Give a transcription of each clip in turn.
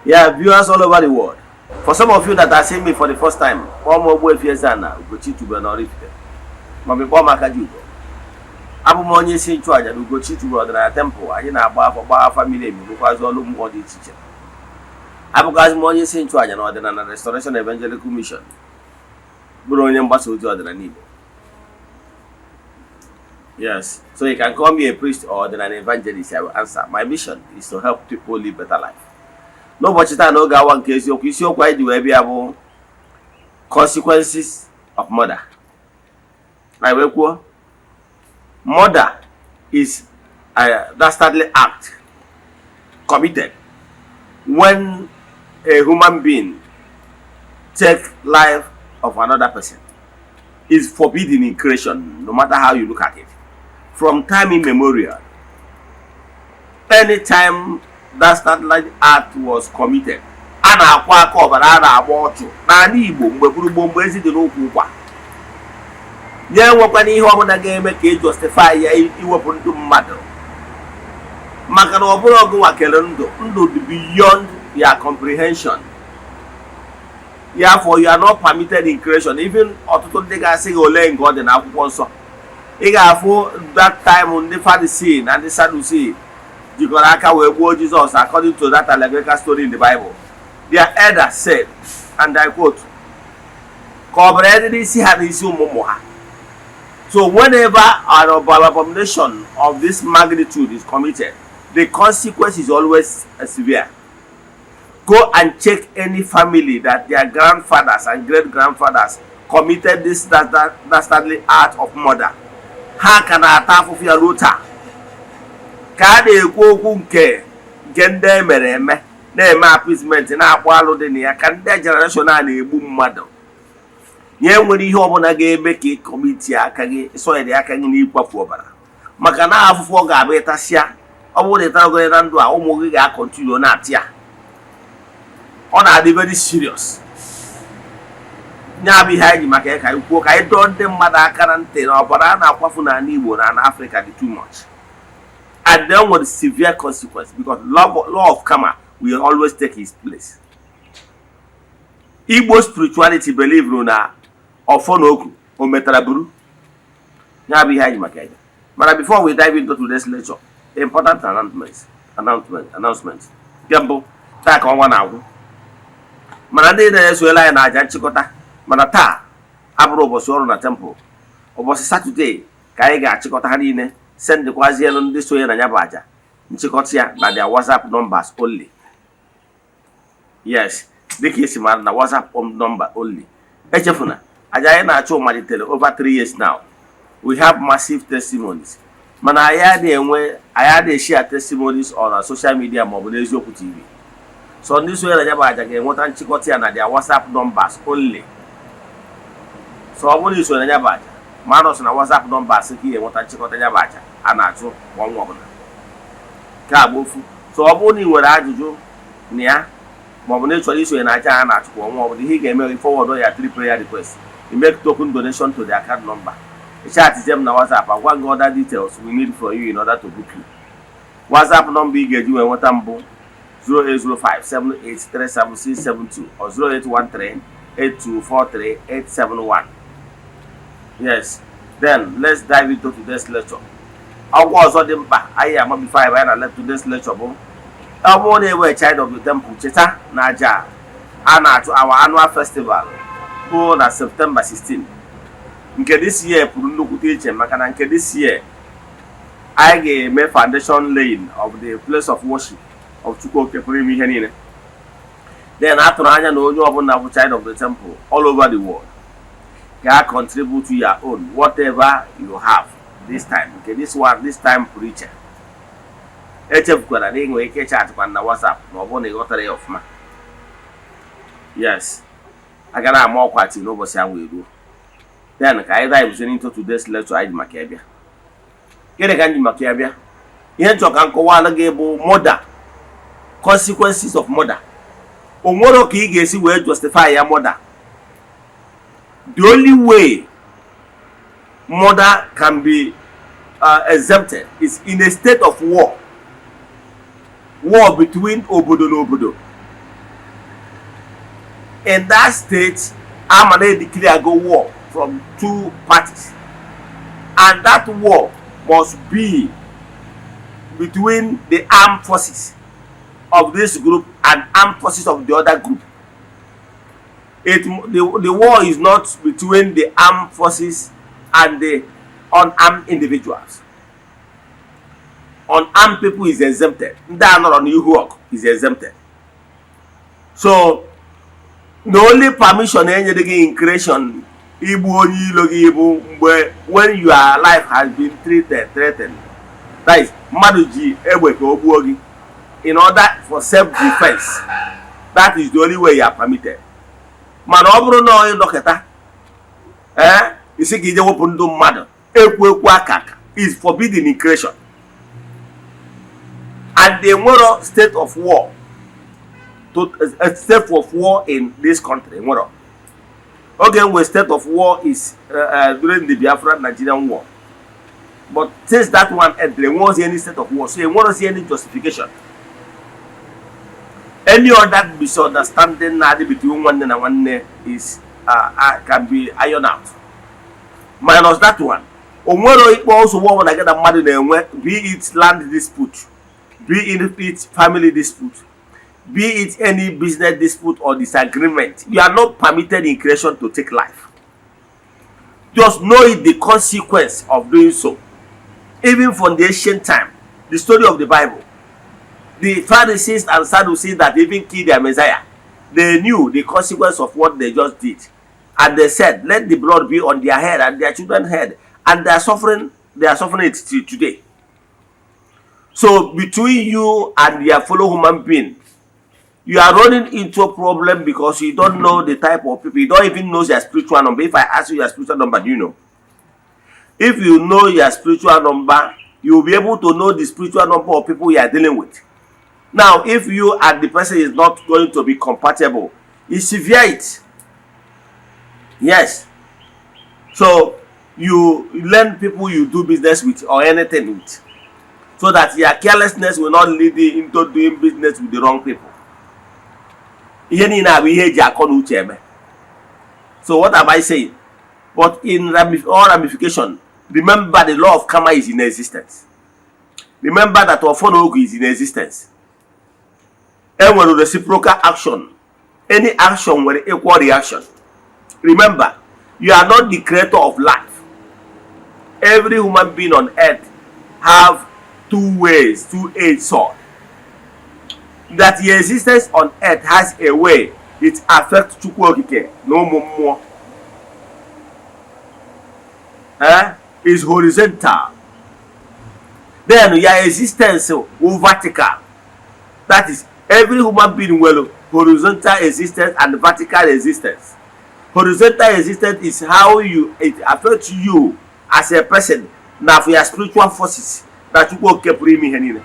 Yeah, viewers all over the world. For some of you that are seeing me for the first time, kpọọ m Ogbuefi Eze-Ana Ugochi tubelu na Oraifite, maọbụ kpọọ m Akajiugo. Abụ m onye isi nchụaja na Ugochi tubelu ọdịnala temple. Anyị na-agba afọ, gbaa afa miri emi, rụkwazị ọrụ mmụọ dị iche iche. Abụkwazị m onye isi nchụaja na Ọdịnala Restoration Evangelical Mission, bụrụ onye mgbasa ozi ọdịnala Igbo. Yes, so you can call me a priest or an evangelist, I will answer. My mission is to help people live better life. N'ụbọchị taa, n'oge awa nke eziokwu, isiokwu anyị ji wee bịa bụ consequences of murder. Anyị wee kwuo, murder is a dastardly act committed when a human being take life of another person. Is forbidden in creation, no matter how you look at it. From time immemorial, anytime dastardly act was committed, a na-akwa aka ọbara, a na-agba ọchụ n'ala Igbo mgbe gburugburu, mgbe ezi dị n'ụkwụ ụkwa ya, enwekwana ihe ọbụla ga-eme ka e justify ya iwepụ ndụ mmadụ, maka na ọ bụrụ ọgụ nwakere ndụ, ndụ dị beyond your comprehension. Therefore, you are not permitted in creation. Even ọtụtụ ndị ga-asị gị ole nke ọ dị n'akwụkwọ nsọ. Ị ga-afụ that time ndị Pharisee na ndị Sadducee jikọrọ aka wee gbuo Jizọs, according to that allegorical story in the Bible. Their elder said, and I quote, ka ọ bụrụ dị n'isi ha na isi ụmụ ụmụ ha. So whenever an abomination of this magnitude is committed, the consequence is always severe. Go and check any family that their grandfathers and great grandfathers committed this dastardly act of murder. Ha ka na-ata afụfụ ya ruo taa. Ka a na-ekwu okwu nke ndị emere eme na-eme appeasement, na-akpọ alụ dị na ya, ka ndị generation a na-egbu mmadụ ya, enwere ihe ọbụla ga-eme ka ị commit aka gị, sọyịrị aka gị n'ịkwafu ọbara, maka na afụfụ ọ ga-abụ ịtasịa. Ọ bụrụ na ịtaragoro na ndụ a, ụmụ gị ga-acontinue na-atị ya. Ọ na-adị very serious. Ya bụ ihe anyị ji maka ya ka anyị kwuo, ka anyị dọọ ndị mmadụ aka na ntị na ọbara a na-akwafu n'ala Igbo na Afrịka dị too much, and then with severe consequence, because law of karma will always take its place. Igbo spirituality believe na ọfọ na oku o metara buru. Ya bụ ihe anyị ji maka ya. Mana before we dive into today's lecture, important announcement. Nke mbụ, taa ka ọnwa na-agwụ, mana ndị na-esoela anyị na-aja nchịkọta, mana taa abụrụ ụbọchị ọrụ na temple. Ụbọchị Saturday ka anyị ga-achịkọta ha niile, sendịkwazielu ndị sonye na ya bụ aja nchịkọta ya na their WhatsApp numbers only. Yes, dịka esi mara, na WhatsApp number only. Echefuna, aja anyị na-achụ malitere over 3 years now. We have massive testimonies, mana anyị adịghị enwe, anyị adịghị share testimonies on our social media maọbụ n'Eziokwu TV. So ndị sonye na ya bụ aja ga-enweta nchịkọta ya na their WhatsApp numbers only. So ọ bụrụ na isonye na ya bụ aja, ma nọsị na WhatsApp numbers ka ị ga-enweta nchịkọta ya bụ aja a na-achụ kwa ọnwa ọbụla. Nke a bụ ofu. So ọ bụrụ na ị nwere ajụjụ na ya, maọbụ na ị chọrọ isonye na aja a na-achụ kwa ọnwa ọbụla, ihe ị ga-eme, forward ya three prayer request, you make token donation to the account number, chat m na WhatsApp, agwa gị other details we need from you in order to book you. WhatsApp number ị ga-eji wee nweta mbụ 08057837672 or 08138243871. Yes, then let's dive into today's lecture. Ọgwụ ọzọ dị mkpa anyị ama before anyị banye na today's lecture bụ, ọ bụrụ na ewe child of the temple, cheta na aja a na-achụ, our annual festival, bụ na September 16. Nke this year pụrụ nnukwute iche, maka na nke this year, anyị ga-eme foundation laying of the place of worship of Chukwu Oke pụrụ ime ihe niile. Then a tụrụ anya na onye ọbụla bụ child of the temple all over the world ga contribute to your own, whatever you have this time. Nke this one, this time pụrụ iche. Echefukwara na ị nwere ike chatkwa na WhatsApp ma ọ bụrụ na ị ghọtara ya ọfụma. Yes, agara ama ọkwa tii n'ụbọchị ahụ eruo. Then ka anyị dive into today's lecture. Anyị ji maka ya bịa. Gịnị ka m ji maka ya bịa? Ihe nchọ ka m kọwalụ gị bụ murder, consequences of murder. O nwere ka ị ga-esi wee justify ya murder. The only way murder can be exempted is in a state of war, war between obodo na obodo. In that state, ama na declare go war from two parties, and that war must be between the armed forces of this group and armed forces of the other group. It the, the war is not between the armed forces and the unarmed individuals. Unarmed people is exempted. Ndị a nọrọ n'ihu ọgụ is exempted. So the only permission enyere gị in creation igbu onye ilo gị bụ mgbe when your life has been treated threatened, that is, mmadụ ji egbe ka o gbuo gị in order for self defense. That is the only way you are permitted. Mana ọ bụrụ na onye dọkịta ee isi ka ije wepụ ndụ mmadụ, ekwu ekwu aka aka is forbidden in creation. And the nwero state of war to a state of war in this country, nwero oge nwe state of war is during the Biafra Nigerian War, but since that one ended, there wasn't any state of war, so there wasn't any justification. Any other misunderstanding na-adị between nwanne na nwanne is can be iron out, minus that one. O nwere ikpe nsogbu ọbụla gị na mmadụ na-enwe, be it land dispute, be it family dispute, be it any business dispute or disagreement, you are not permitted in creation to take life. Just know it, the consequence of doing so. Even from the ancient time, the story of the Bible, the Pharisees and Sadducees that even killed their Messiah, they knew the consequence of what they just did, and they said, "Let the blood be on their head and their children's head," and they are suffering. They are suffering it till today. So between you and your fellow human being, you are running into a problem because you don't know the type of people. You don't even know their spiritual number. If I ask you your spiritual number, do you know? If you know your spiritual number, you will be able to know the spiritual number of people you are dealing with. Now, if you and the person is not going to be compatible, you sever it. Yes. So you learn people you do business with or anything with, so that your carelessness will not lead you into doing business with the wrong people. Ihe niile a bụ ihe eji akọ na uche eme. So what am I saying? But in all ramification, remember, the law of karma is in existence. Remember that ọfọ na ogu is in existence. E nwere reciprocal action. Any action nwere equal reaction. Remember, you are not the creator of life. Every human being on earth have two ways, two-edged sword, that your existence on earth has a way it affects Chukwu Okike na ụmụ mmụọ, is horizontal. Then your existence will vertical. That is, every human being nwere horizontal existence and vertical existence. Horizontal existence is how you it affects you as a person na for your spiritual forces na Chukwu Okike pụrụ ime ihe niile.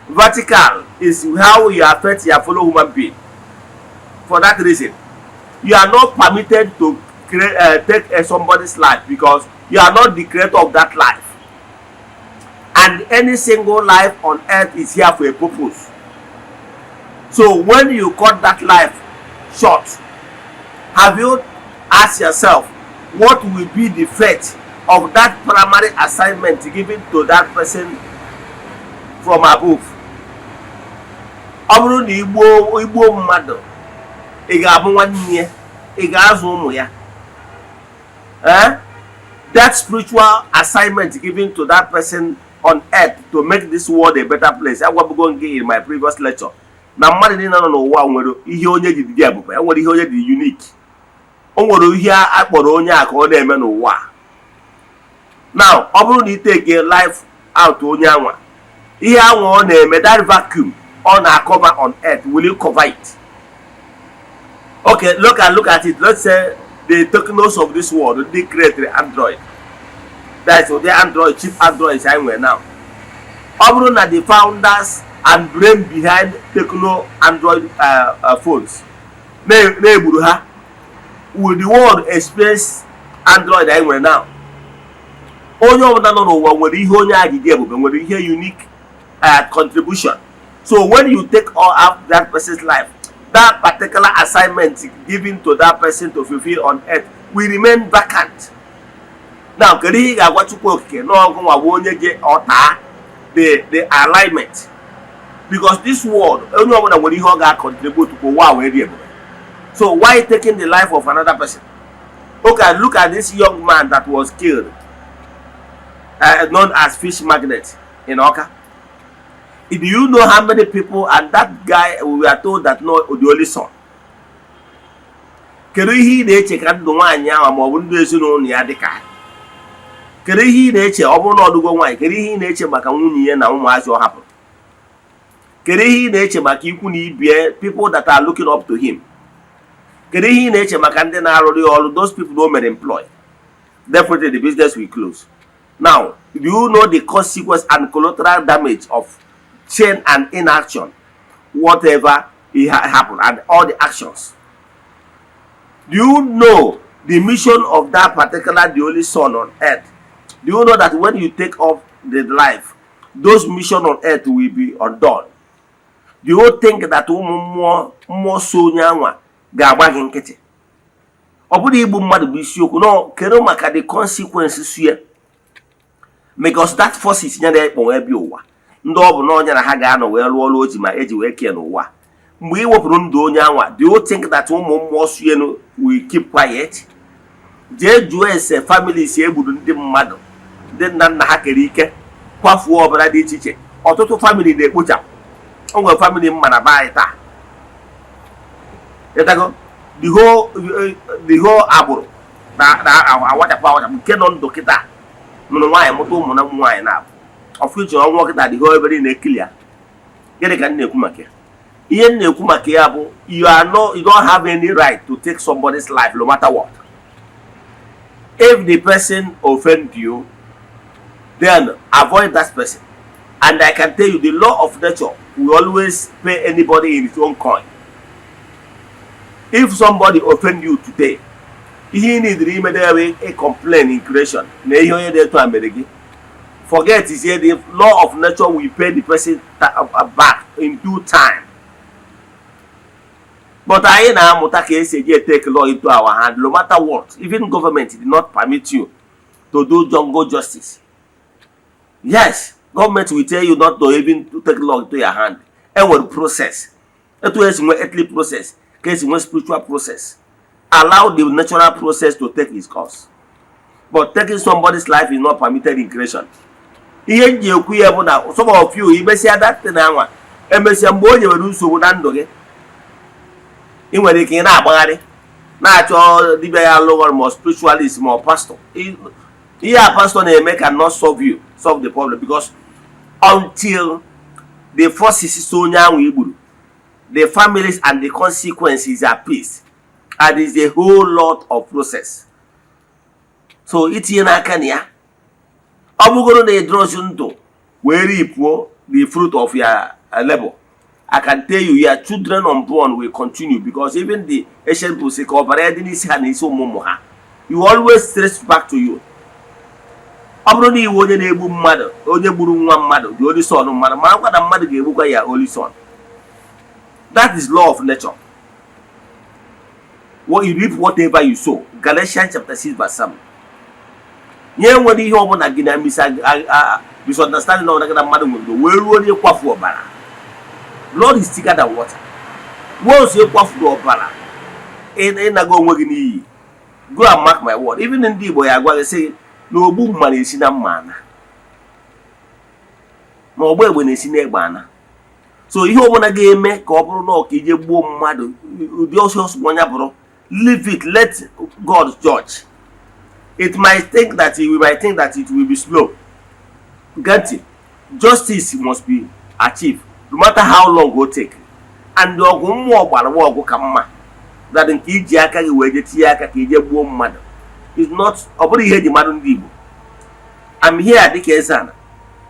Vertical is how you affect your fellow human being. For that reason, you are not permitted to create, take somebody's life, because you are not the creator of that life, and any single life on earth is here for a purpose. So when you cut that life short, have you asked yourself what will be the fate of that primary assignment given to that person from above? Ọ bụrụ na igbuo igbuo mmadụ, ị ga-abụ nwanne ya, ị ga-azụ ụmụ ya, eh? That spiritual assignment given to that person on earth to make this world a better place. Agwabugo m gị in my previous lecture na mmadụ niile nọ n'ụwa nwere ihe onye ji dị ebube, e nwere ihe onye dị unique, o nwere ihe a kpọrọ onye a ka ọ na-eme n'ụwa. Now, ọ bụrụ na ị take life out onye anwa, ihe anwa ọ na-eme, that vacuum ọ na-cover on earth, will you cover it? Okay, look at it. Let's say the Tecnos of this world, ndị created Android, that's the Android, cheap Androids anyị nwere now. Ọ bụrụ na the founders and brain behind Tecno Android phones na-egburu ha, will the world experience Android anyị nwere now? Onye ọbụla nọ n'ụwa nwere ihe onye agidi ebube nwere ihe unique contribution. So when you take all out that person's life, That particular assignment given to that person to fulfill on earth will remain vacant. Now, kedu ihe ị ga-agwa Chukwu Okike n'ọgụ nwa bụ onye je ọtaa the alignment? Because this world, onye ọbụla nwere ihe ọ ga-contribute ka ụwa wee dị ebube. So why taking the life of another person? Okay, look at this young man that was killed, known as Fish Magnet in Awka. Do you know how many people? And that guy, we were told that no, the only son. Kedu ihe ị na-eche ka ndụ nwaanyị ahụ ma ọ bụ ndụ ezinụlọ ya dị ka? Kedu ihe ị na-eche ọ bụrụ na ọdụgo nwaanyị? Kedu ihe ị na-eche maka nwunye ya na ụmụazị ọ hapụrụ? Kedu ihe ị na-eche maka ikwu na ibie, people that are looking up to him? Kedu ihe ị na-eche maka ndị na-arụrụ ya ọrụ, those people o mere employ? Definitely the business will close. Now, do you know the consequence and collateral damage of chain and inaction, whatever it happened and all the actions? Do you know the mission of that particular, the only son on earth? Do you know that when you take off the life, those mission on earth will be undone? Do you think that ụmụ mmụọ mmụọ so onye anwa ga-agba gị nkịtị? Ọ bụrụ igbu mmadụ bụ isiokwu no, kedu maka the consequences ya? Because that forces ya na-ekpo ebe ụwa ndị ọ bụ na ọnya na ha ga-anọ wee rụọ ọrụ oji ma eji wee kee n'ụwa. Mgbe ị wepụrụ ndụ onye anwa, do you think that ụmụ mmụọ suenu will keep quiet? Jee jụọ ese families egburu ndị mmadụ, ndị nna nna ha kere ike kwafuo ọbara dị iche iche. Ọtụtụ family na-ekpochapụ. O nwere family mma na be anyị taa. Ịtago the whole agbụrụ na awachapụ awachapụ. Nke nọ ndụ kịta nụrụ nwaanyị, mụta ụmụ na ụmụ nwaanyị na-abụ ọfụ iche ọnwụ kịta. The whole ebe niile ekili ya. Gịnị ka m na-ekwu maka ya? Ihe m na-ekwu maka ya bụ you are no, you don't have any right to take somebody's life, no matter what. If the person offend you, then avoid that person. And I can tell you, the law of nature will always pay anybody in his own coin. If somebody offend you today, ihe ị nidiri ime there, a complain in creation na ihe onye dị etu a mere gị. Forget is here, the law of nature will pay the person back in due time. But anyị na-amụta ka esi eji take law into our hand no matter what. Even government did not permit you to do jungle justice. Yes, government will tell you not to even to take law into your hand. Enwere process. Etu esi nwee earthly process ka esi nwee spiritual process. Allow the natural process to take its course, but taking somebody's life is not permitted in creation. Ihe m ji ekwu ya bụ na some of you, imesịa that anwa, emesịa mgbe o nyewere nsogbu na ndụ gị, ị nwere ike ị na-agbagharị na-achọ dibịa ya alụghọrọ ma spiritualist ma pastor. Ihe a pastor na-eme cannot solve you, solve the problem, because until the forces so onye ahụ igburu, the families and the consequences are peace, and is a whole lot of process. So itinye n'aka na ya, ọ bụgoro na ịdrozi ndụ wee reap the fruit of your labor, I can tell you, your children unborn will continue, because even the ancient people say ka ọbara ya dị n'isi ha na isi ụmụ ụmụ ha. You always trace back to you. Ọ bụrụ na iwu onye na-egbu mmadụ, onye gburu nwa mmadụ, the only son mmadụ, marakwa na mmadụ ga-egbukwa ya only son. That is law of nature. What you reap, whatever you sow. Galatians chapter 6 verse 7. Nye nwere ihe ọbụla gị na misunderstanding ọbụla gị na mmadụ nwere wee ruo n'ịkwafu ọbara, blood is thicker than water. Once ị kwafuru ọbara, ịnaga onwe gị n'iyi. Go and mark my word. Even ndị Igbo ya agwa gị sị na ogbu mma na-esi na mma ana, na ọgba egbe na-esi n'egbe ana. So ihe ọbụla ga-eme ka ọ bụrụ na ọka ije gbuo mmadụ, ụdị ọsọ ọsọ ọnya bụrụ, leave it, let God judge. It might think that we might think that it will be slow. Get it? Justice must be achieved no matter how long go take. And ọgụ mmụọ gbara ọgụ ka mma that nke iji aka gị wee je tinye aka ka ije gbuo mmadụ is not. Ọ bụrụ ihe eji mmadụ ndị Igbo. I'm here dịka eze ana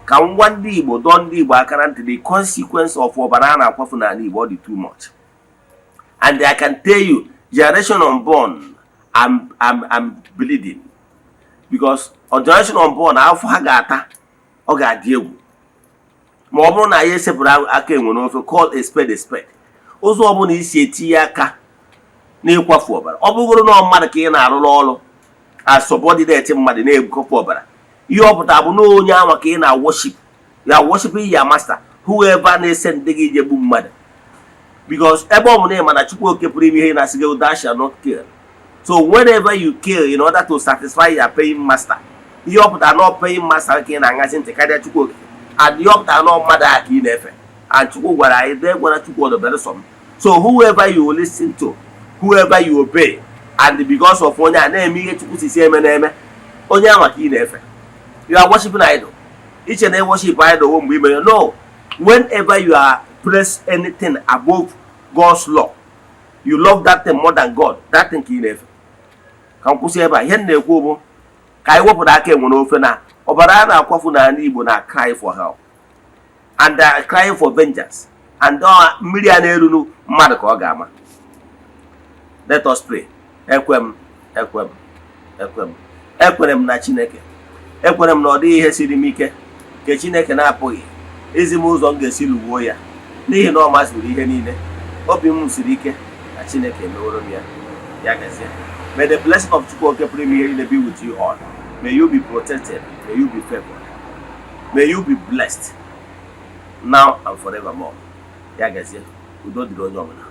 ka m gwa ndị Igbo, dọọ ndị Igbo aka na ntị, the consequence of ọbara a na-akwafu n'ala Igbo, ọ dị too much. And I can tell you, generation unborn, I'm bleeding because on generation unborn, afọ ha ga-ata, ọ ga-adị egwu ma ọ bụrụ na anyị esepụrụ aka enwe n'ofe, call a spade a spade. Ụzọ ọbụla isi etinye aka n'ịkwafu ọbara, ọ bụgoro na mmadụ ka ị na-arụrụ ọrụ as subordinate, mmadụ na-ekwafu ọbara, ihe ọ pụtara bụ na onye anwa ka ị na-worship. You are worshiping your master, whoever na-ese ndị gị ije gbu mmadụ, because ebe ọ bụla ị ma na Chukwu Oke pụrụ ime ihe na-asị gị, "Thou shall not kill." So whenever you kill in order to satisfy your paying master, ihe ọ pụtara na paying master ka ị na-aṅazi ntị karịa Chukwu Okike, and ihe ọ pụtara na mmadụ a ka ị na-efe. And Chukwu gwara anyị dee, gwara Chukwu ọdọbere sọ m. So whoever you listen to, whoever you obey, and because of onye a na-eme ihe Chukwu si si eme na-eme, onye ahụ ka ị na-efe. You are worshiping idol. Iche na worship idol wo mgbe i mere? No. Whenever you are place anything above God's law, you love that thing more than God, that thing ka ị na-efe. Ka m kwụsị ebe a. Ihe m na-ekwu bụ ka anyị wepụta aka enwe n'ofe na ọbara a na-akwafu n'ala Igbo na cry for help and they are crying for vengeance, and mmiri a na-erunu mmadụ ka ọ ga-ama. Let us pray. Ekwe m, ekwe m, ekwe m, ekwere m na Chineke. Ekwere m na ọ dịghị ihe siri m ike nke Chineke na-apụghị izi m ụzọ m ga-esi lụgbuo ya, n'ihi na ọ mazuru ihe niile. Obi m siri ike na Chineke emeworo m ya. Ya gazie. May the blessing of Chukwu Oke pụrụ ime ihe niile be with you all. May you be protected. May you be favored. May you be blessed now and forevermore. Ya gazie. Udo dịrị onye ọbụla.